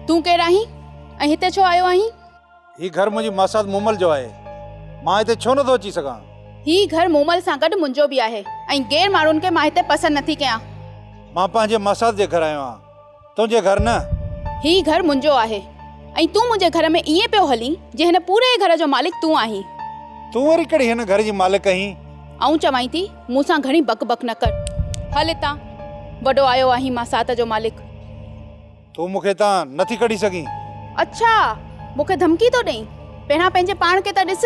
تون ڪير آهين ۽ هتي ڇو آيو آهين؟ هي گهر منهنجي ماسات مومل جو آهي. مان هتي ڇو نٿو اچي سگهان؟ هي گهر مومل سان گڏ منهنجو به آهي ۽ غير ماڻهن کي مان هتي پسند نٿي ڪيان. مان پنهنجي ماسات جي گهر آيو آهيان، تنهنجي گهر نه. هي گهر منهنجو آهي ۽ تون منهنجي گهر ۾ ائين پيو هلين جيئن هن پوري گهر جو مالڪ تون آهين. تون وري ڪهڙي هن گهر جي مالڪ آهين؟ آئون چوانء ٿي، مون سان گهڻي بڪ بڪ نه ڪر. هل هتان، وڏو آيو آهين ماسات جو مالڪ. تون مون کي هتان نه ٿي ڪڍي سگهين. اڇا! مون کي ڌمڪي ٿو ڏئين؟ پهريان پنهنجي پاڻ کي ته ڏس.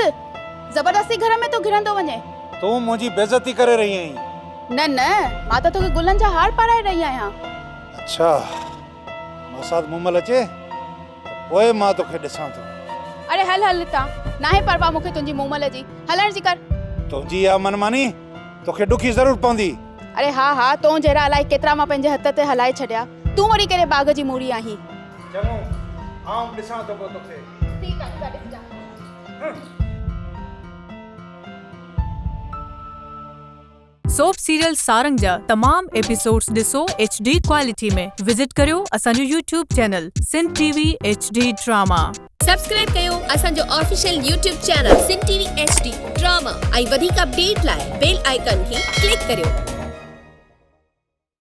زبردستي گهر ۾ ٿو گهڙندو وڃين. تون منهنجي بيعزتي ڪري رهي آهين. نه نه، مان ته توکي گلن جا هار پارائي رهي آهيان. اڇا! ماسات مومل اچي ته پوء مان توکي ڏسان ٿو. اڙي هل هل هتان، ناهي پرواهه مون کي تنهنجي مومل جي. هلڻ جي ڪر. تنهنجي اها من ماني توکي ڏکي ضرور پوندي. اڙي ها ها، تو جهڙا الائي ڪيترا مان پنهنجي هٿ تي هلائي ڇڏيا. تون وري ڪهڙي باغ جي موري آهين. چڱو، آئون به ڏسان ٿو پوء توکي. ٺيڪ آ، ٺيڪ آ، ڏسجان. سوپ سيريل سارنگ جا تمام ايپيسوڊز ڏسو ايڇ ڊي ڪوالٽي ۾ وزٽ ڪريو اسان جو YouTube channel Sindh T V H D drama. Subscribe ڪيو اسان جو official YouTube channel Sindh T V H D drama ۽ وڌيڪ اپڊيٽ لاء بيل آئيڪان کي ڪلڪ ڪريو.